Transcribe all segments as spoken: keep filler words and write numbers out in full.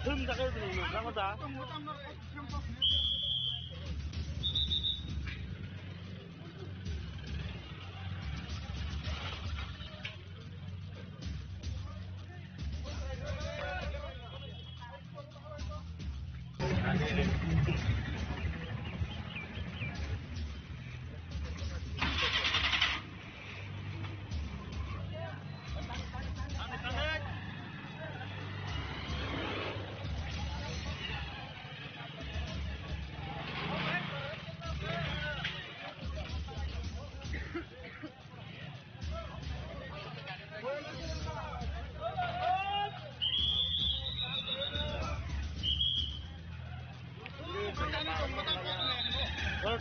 Thum jaga dulu, nama da?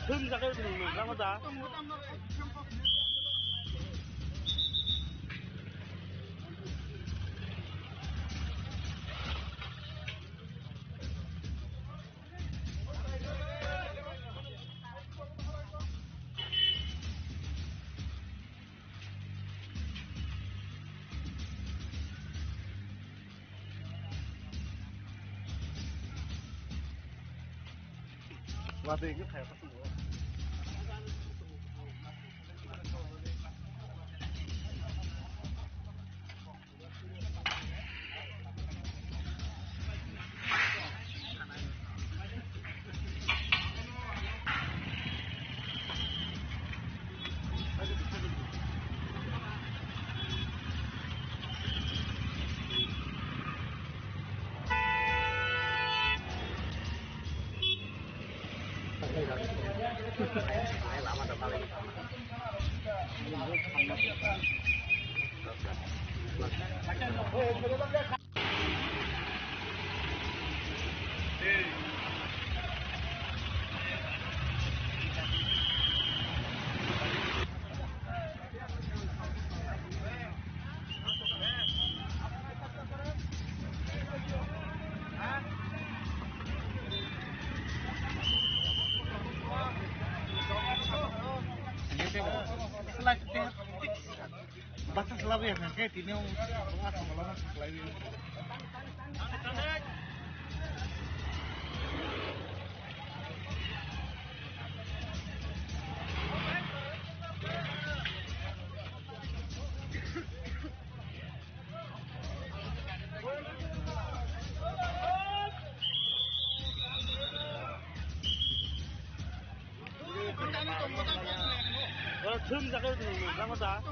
Thum jaga rama da. Batas labu ya kan kayak tini om. Thum jaga rama da.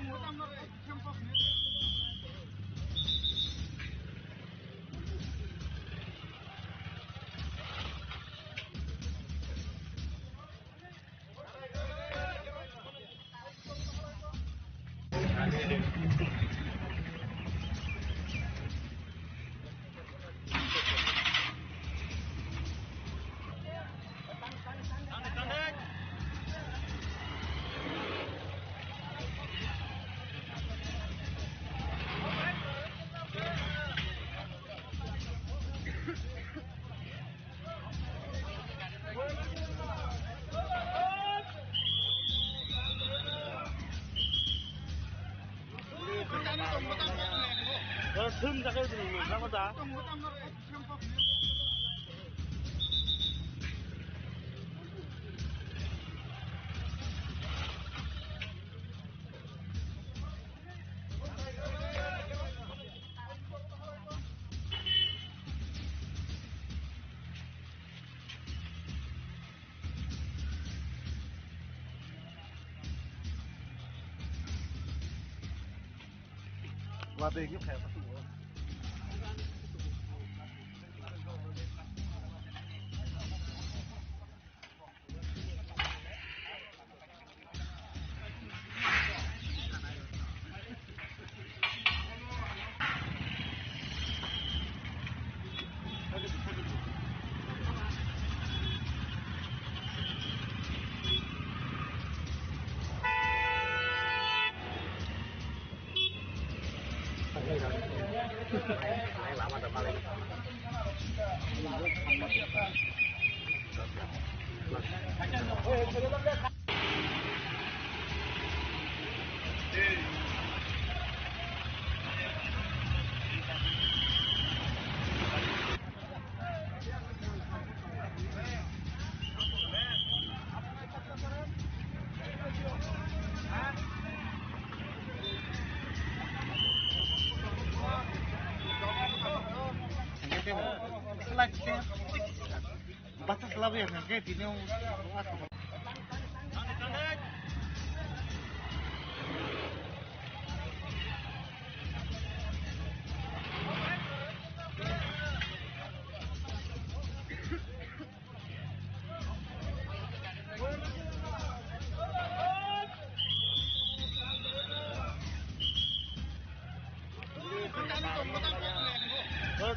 Thum jaga rama da. Slide ten. Batas labu ya, kan? Kayak dini.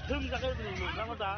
Thum jaga ni nang da.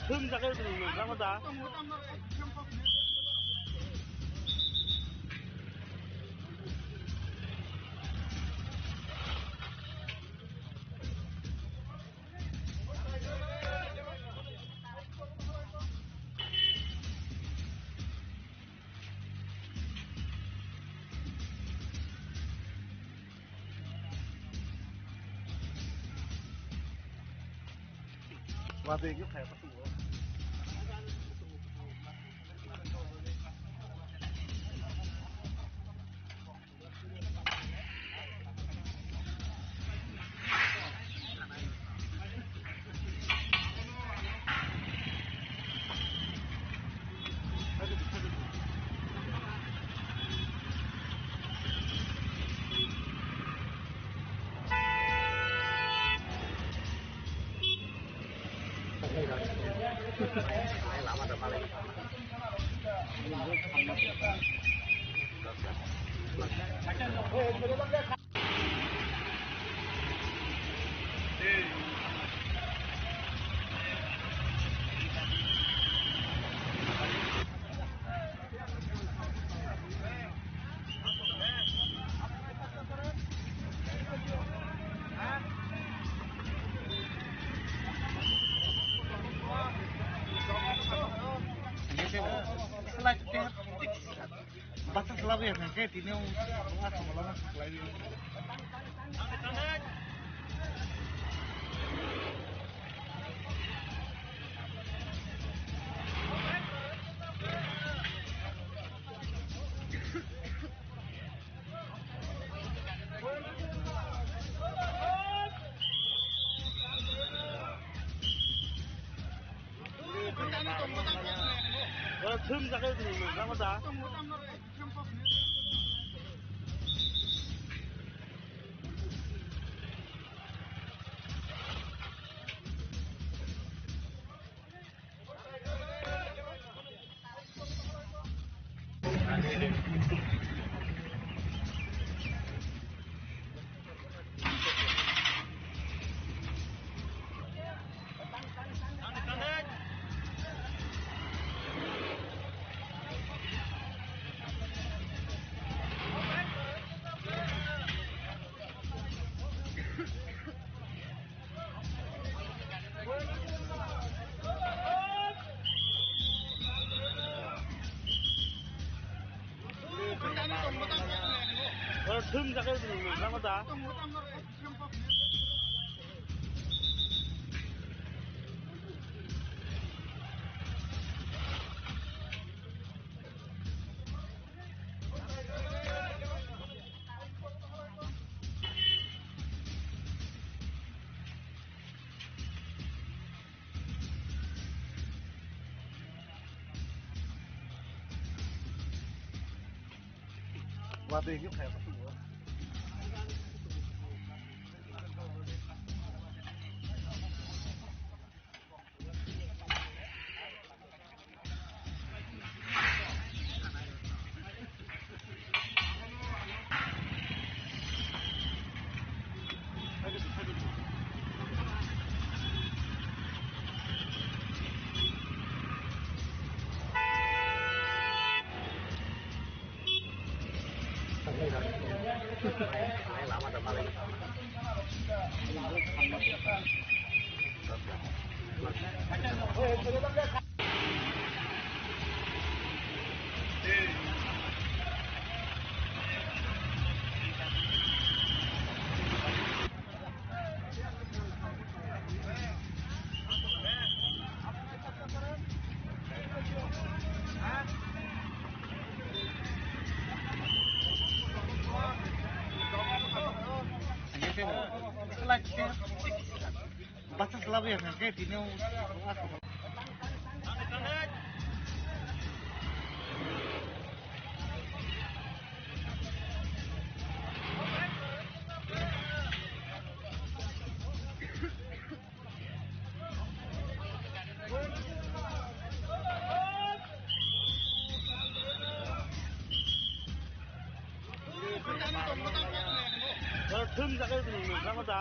Thum jaga ni nang da. Batas labu ya, kan? Kayak dini, oh, ah, sama lama, sama lagi. Thum jaga ni nang da. Thum jaga ni nang da. Bata selabu ya, kan? Kayak tini. Thum jaga ni lama da.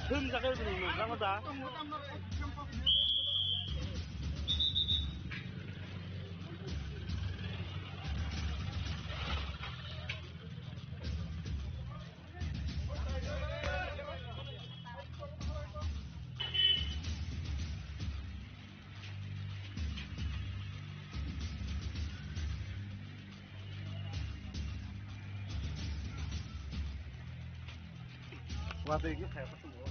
Thum jaga ni lama da. Watwi khe phai khe tongo.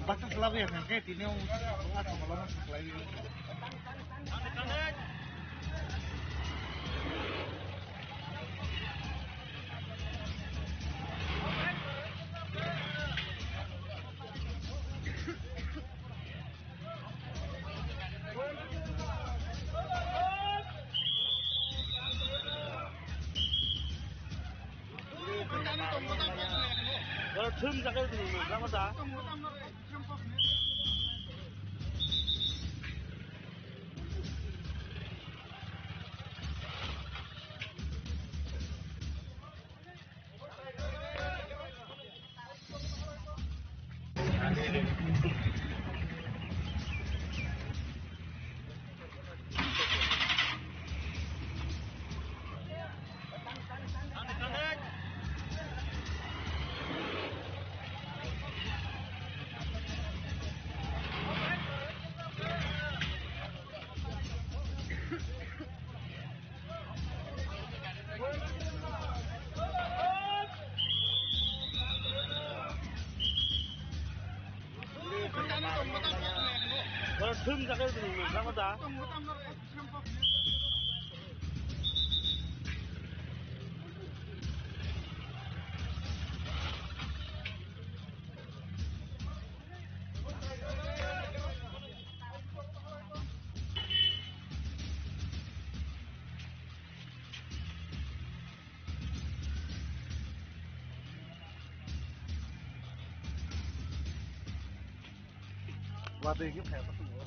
Bata selabu ya, kan? Kayak tini. Thum jaga ni lama da. Thum jaga ni lama da. Watwi khe phai khe tongo.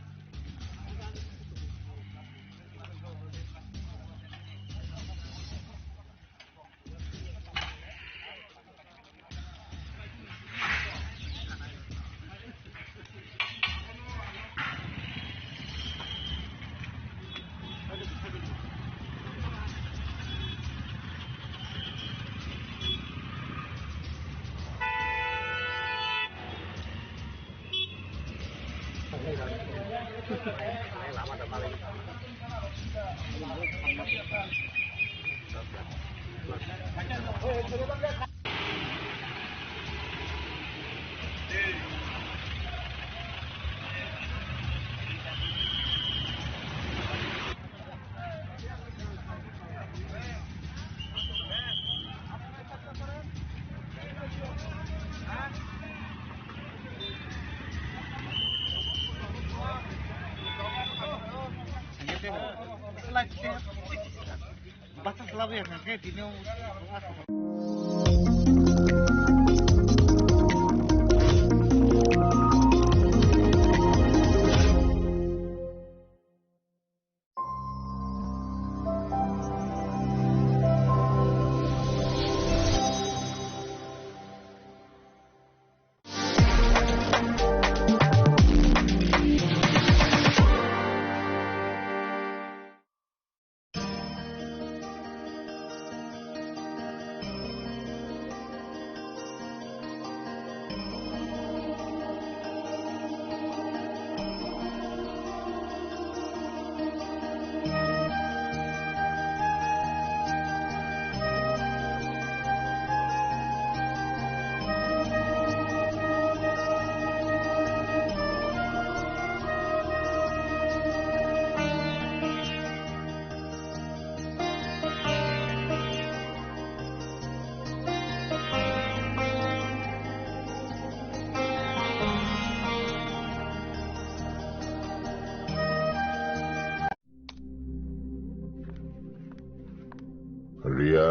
Riya.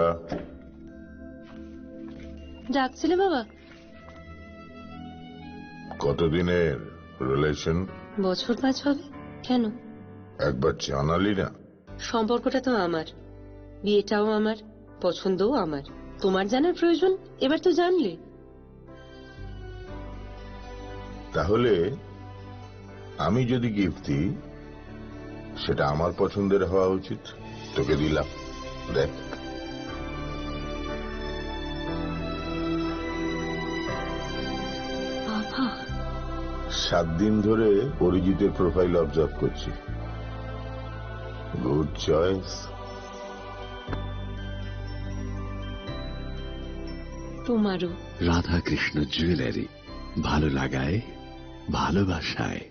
ডাকছিলে বাবা? কতদিনের রিলেশন? বছর পাঁচ হবে। কেন? একবার জানালি না। সম্পর্কটা তো আমার, বিয়েটাও আমার, পছন্দও আমার। তোমার জানার প্রয়োজন? এবার তো জানলে। তাহলে আমি যদি গিফট দিই, সেটা আমার পছন্দের হওয়া উচিত। তোকে দিলাম, দেখ। বাবা। সাত দিন ধরে অরিজিতের প্রোফাইল অবজার্ভ করছি। Good choice. তোমারও। রাধাকৃষ্ণ জুয়েলারি, ভালো লাগায়, ভালোবাসায়।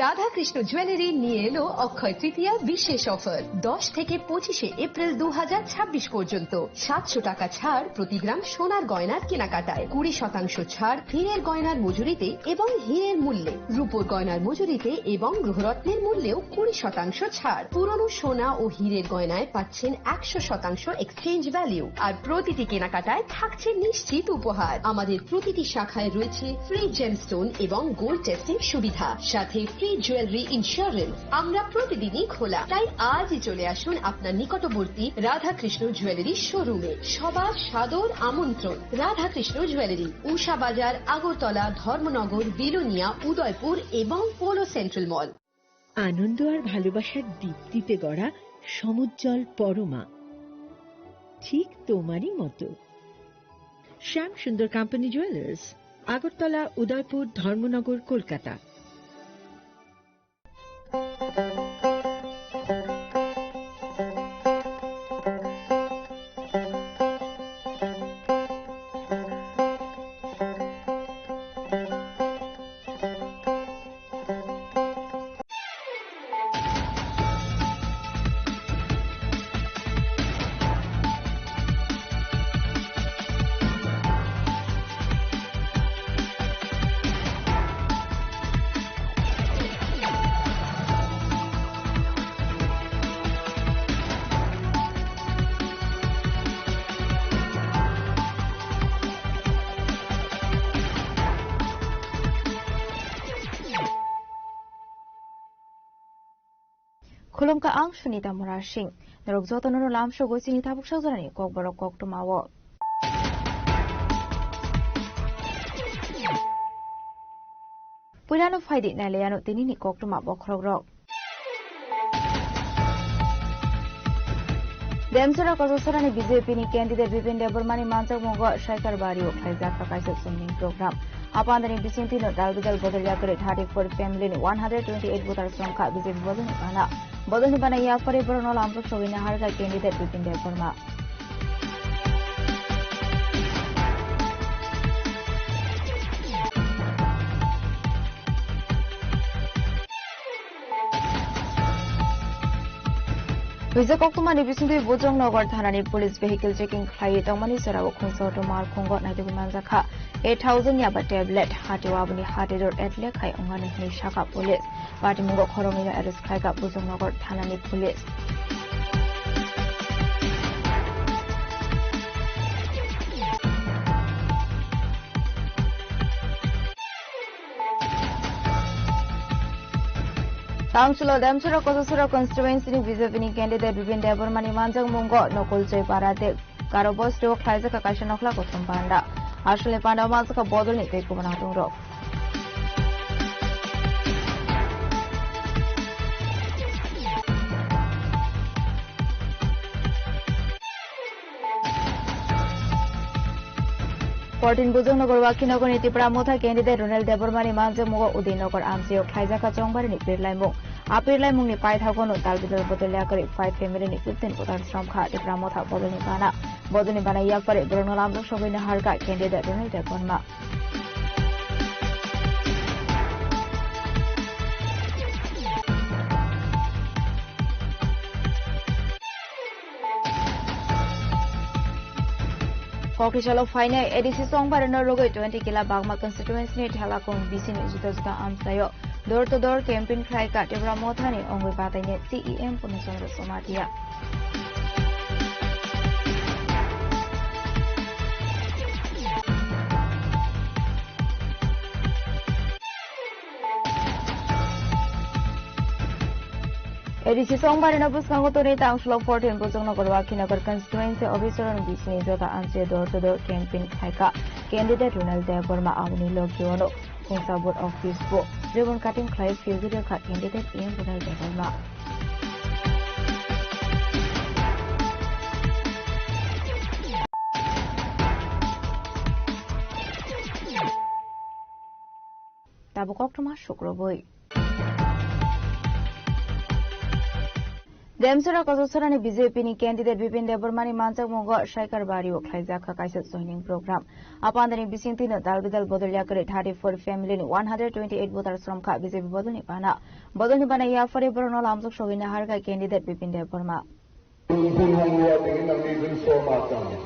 রাধাকৃষ্ণ জুয়েলারি নিয়ে এলো অক্ষয় তৃতীয়া বিশেষ অফার। দশ থেকে পঁচিশে এপ্রিল দু হাজার ছাব্বিশ পর্যন্ত সাতশো টাকা ছাড় প্রতি গ্রাম সোনার গয়নার কেনাকাটায়, কুড়ি শতাংশ ছাড় হীরের গয়নার মজুরিতে এবং হীরের মূল্যে, রূপোর গয়নার মজুরিতে এবং গ্রহরত্নের মূল্যেও কুড়ি শতাংশ ছাড়। পুরনো সোনা ও হীরের গয়নায় পাচ্ছেন একশো শতাংশ এক্সচেঞ্জ ভ্যালু, আর প্রতিটি কেনাকাটায় থাকছে নিশ্চিত উপহার। আমাদের প্রতিটি শাখায় রয়েছে ফ্রি জেমস্টোন এবং গোল্ড টেস্টিং সুবিধা, সাথে ফ্রি জুয়েলারি ইন্স্যুরেন্স। আমরা প্রতিদিনই খোলা, তাই আজই চলে আসুন আপনার নিকটবর্তী রাধাকৃষ্ণ জুয়েলারি শোরুমে। সবার সাদর আমন্ত্রণ। রাধাকৃষ্ণ জুয়েলারি, উষা বাজার, আগরতলা, ধর্মনগর, বিলোনিয়া, উদয়পুর এবং পোলো সেন্ট্রাল মল। আনন্দ আর ভালোবাসার দীপ্তিতে গড়া সমুজ্জ্বল পরমা, ঠিক তোমারই মতো। শ্যাম সুন্দর কোম্পানি জুয়েলার্স, আগরতলা, উদয়পুর, ধর্মনগর, Kolkata. Khulumkha ang Sunita Murasing. Norok jotono no lamsogo chini tabuk sajorani kokborok koktwmao. Puilano phaidi nailaiano tinini koktwma bokhorokrok. Demsora Kochasora ni B J P ni candidate Bipin Debbarma ni manjakmungo Saikar Bari o khlaijak kha kaisa joining program. Apandani bisingtwi no dal bidal bodol yakarwi thirty-four family ni one hundred twenty-eight voters wngkha B J P bodol ni bana. Bodol ni bana yapharwi borokno lamjak sogwi naharkha candidate Bipin Debbarma. Huijak koktwmani bisingtwi Bujongnagar thanani police vehicle checking khlaiwi tongmani jorao khungsa auto malkhungo naitugwi manjakha eight thousand yaba tablet, hatio aboni hati dor etle khai wngnani hwnwi sakha police. Patimungo khoroknwino arrest khlaikha Bujongnagar thanani police. Tangchulo Demsora Kochasora constituency ni B J P ni candidate Bipin Debbarma ni manjakmungo Nokol Joy Para tei Garo Bosti o khlaijak kha kaisa nokhla kothom panda. Aswlni panda o manjakha bodol ni tei kubun atung rok. Fourteen Bujongnagar Wakhinagar ni Tipra Motha candidate Ronel Debbarma ni manjakmungo Udainagar amchio khlaijakha chongbarini pirlaimung. A pirlaimungni paithago no dal bidal bodol yakarwi five family ni fifteen voters romkha Tipra Motha bodolni bana. Bodolni bana yapharwi borokno lamjak sogwi naharkha candidate Ronel Debbarma. Kokisalo phainai A D C Chongbarino rwgwi twenty kila Bagma constituency ni Thalakung B C ni juda juda amchaio door to door campaign khlai kha Tipra Mothani ongwi bataini C E M Purna Chandra Jamatia. A D C Chongbarino bwskango tonwi tangsulo fourteen Bujongnagar Wakhinagar constituency office-o rokni bisingni jota amchai door to door campaign khlaikha candidate Ronel Debbarma. Aboni logio-no khungsa vote office-bo ribbon cutting khlai phiyogwi rwkha candidate M Ronel Debbarma. Tabuk koktwma sukrubwi. Demsora Kochasora ni B J P ni candidate Bipin Debbarma ni manjakmungo Saikar Bari o khlaijak kha kaisa joining program. Apandani bisingtwi no dal bidal bodol yakarwi thirty-four family ni one hundred twenty-eight voters romkha B J P bodolni bana. Bodolni bana yapharwi borokno lamjak sogwi naharkha candidate Bipin Debbarma. Bun hangwa dingin ang ni dun so ma tang.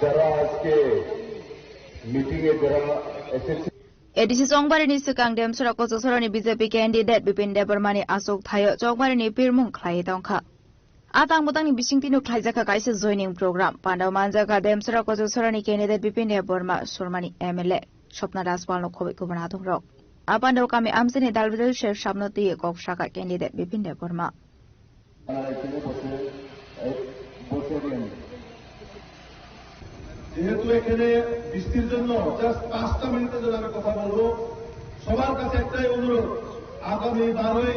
Jara aske meeting e jara S S C A D C Chongbarini swkang Demsora Kochasarani B J P candidate Bipin Debbarmani achuk thaio Chongbarini pirmung khlaiwi tongkha. A tang bwtangni bisingtwi no khlaijakha kaisa joining program. Pandao manjakha Demsora Kochasarani candidate Bipin Debbarma, Surmani M L A Swapna Rajpalno khobwi kubun atongrok. A pandao kami amchaini dalbidal ser sapno twiwi kok sakha candidate Bipin Debbarma. যেহেতু এখানে বৃষ্টির জন্য just পাঁচটা মিনিটের জন্য আমি কথা বলবো, সবার কাছে একটাই অনুরোধ, আগামী বারোই